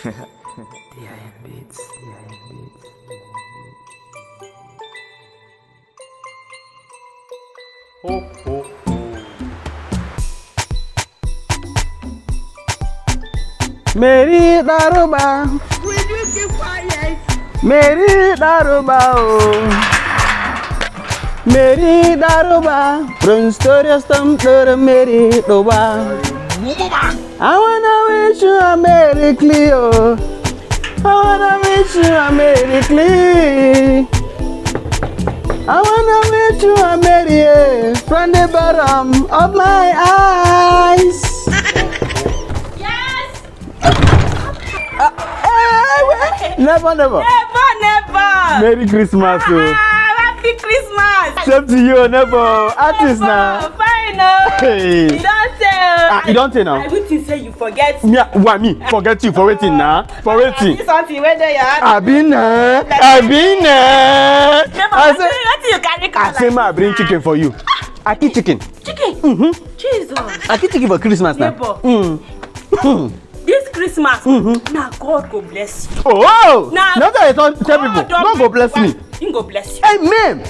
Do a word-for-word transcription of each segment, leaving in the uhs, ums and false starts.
D I M beats. D I M beats. Ho, ho, ho. Mary Daruba. Will you keep quiet? Mary Daruba, oh. Mary Daruba. Prince Torius Tom Dora Mary Doba. I wanna wish you a Merry Cleo. I wanna wish you a Merry Cleo. I wanna wish you a Merry, eh, from the bottom of my eyes. Yes. Eh, eh, eh, never, never. Never, never. Merry Christmas, oh. Ah, happy Christmas. Same to you, never. Artist now. Fine, oh. Hey. You don't tell. Ah, you don't tell now. I would think say you forget. Me, ah, why me? Forget you for waiting now. For waiting. Something wey dey your hand. Abi na. Abi na. Never. I say, wetin you carry come? I say, ma, bring chicken for you. Aki chicken. Chicken? Mm-hmm. Jesus. Aki chicken for Christmas now. Neighbor. Mm. This Christmas, na God go bless you. Oh, na that I tell people, God go bless me. He go bless you. Amen.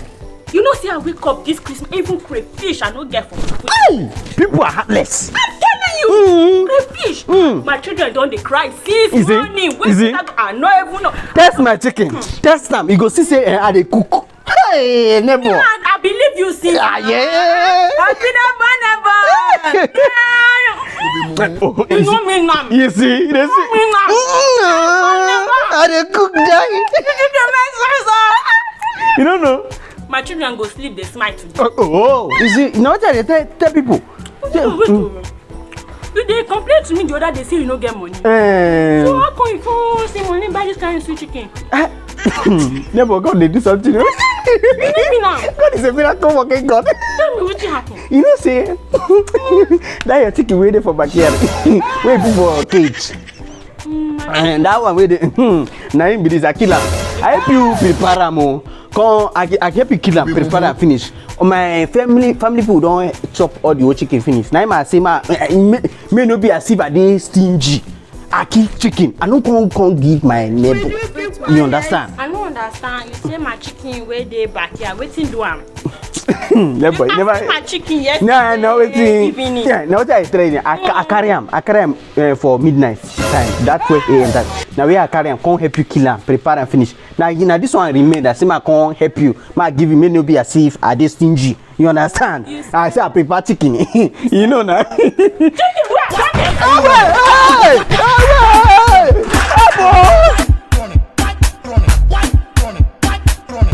You know, see, I wake up this Christmas, even crayfish I no get for food. Hey, people are heartless. I'm telling you, crayfish. Mm. My children don dey cry since morning. Wait, I no even know. Test my chicken. Test am. You go see say, eh, I dey cook. Hey, neighbor. Yeah, I believe you, see. Ah, yeah. Happy neighbor, neighbor. Oh, you know me now. You see, you see. Me now. Mm, I dey cook die. You don't know. My children go sleep, they smile today. Oh, oh, oh. You see, you know what I dey tell, tell people? Wait, wait, wait. You dey complain to me the other day say you no get money. Eh. So how come you come say money buy this kind of sweet chicken? Eh, neighbor, God dey do something. Maybe now. God is a miracle working God. Tell me wetin happen. You know say that your chicken wey dey for backyard, wey put for cage. Mm, and that one wey dey, hmm, na him be this Akila. I help you prepare am o. Come, I, I help you kill am, prepare am finish. My family, family people don chop all the whole chicken finish. Na him I say, ma, eh, eh, may, may no be as if I dey stingy. I kill chicken. I no come, come give my neighbor. You understand? I no understand. You say my chicken wey dey backyard. Wetin do am? Neighbor, you never. My chicken yesterday. No, no, wetin? Evening. Yeah, na wetin I try. I, ca- I carry am. I carry am, eh, for midnight time. That twelve a m time. Na where I carry am, come help you kill am, prepare am finish. Na, na this one remain. I say, ma, come help you. Ma, give you. May no be as if I dey stingy. You understand? I say I prepare chicken. You know na. Chicken, where? Hey!